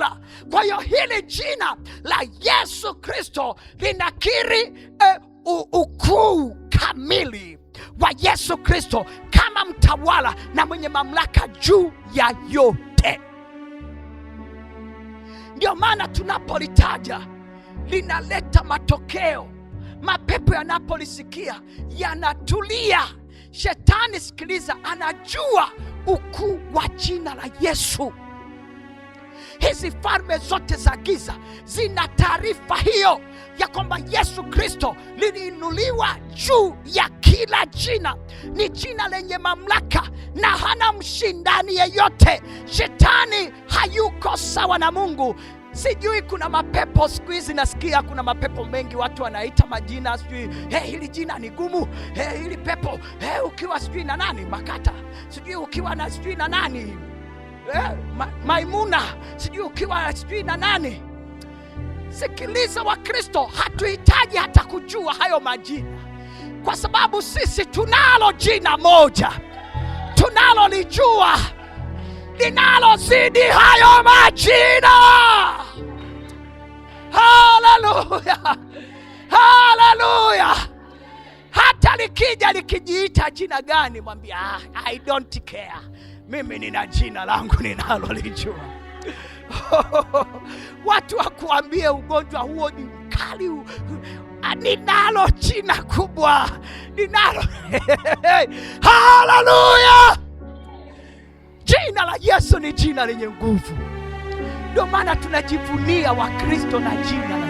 mtawala. Kwa hiyo hili jina la Yesu Kristo linakiri ukuu kamili wa Yesu Kristo kama mtawala na mwenye mamlaka juu ya yote. Ndio maana tunapolitaja linaleta matokeo. Mapepo yanapolisikia yanatulia. Shetani, sikiliza, anajua ukuu wa jina la Yesu. Hizi falme zote za giza zina taarifa hiyo ya kwamba Yesu Kristo liliinuliwa juu ya kila jina, ni jina lenye mamlaka na hana mshindani yeyote. Shetani hayuko sawa na Mungu. Sijui kuna mapepo siku hizi, nasikia kuna mapepo mengi, watu wanaita majina sijui, hey, hili jina ni gumu, hey, hili pepo, hey, ukiwa sijui na nani Makata, sijui ukiwa na sijui na nani Maimuna, sijui ukiwa sijui na nani. Sikiliza Wakristo, hatuhitaji hata kujua hayo majina, kwa sababu sisi tunalo jina moja tunalolijua linalozidi hayo majina. Haleluya, haleluya! Hata likija likijiita jina gani, mwambia ah, I don't care, mimi nina jina langu ninalolijua. Watu wakuambie ugonjwa huo ni mkali, ninalo jina kubwa, ninalo. Haleluya! Jina la Yesu ni jina lenye nguvu. Ndio maana tunajivunia Wakristo na jina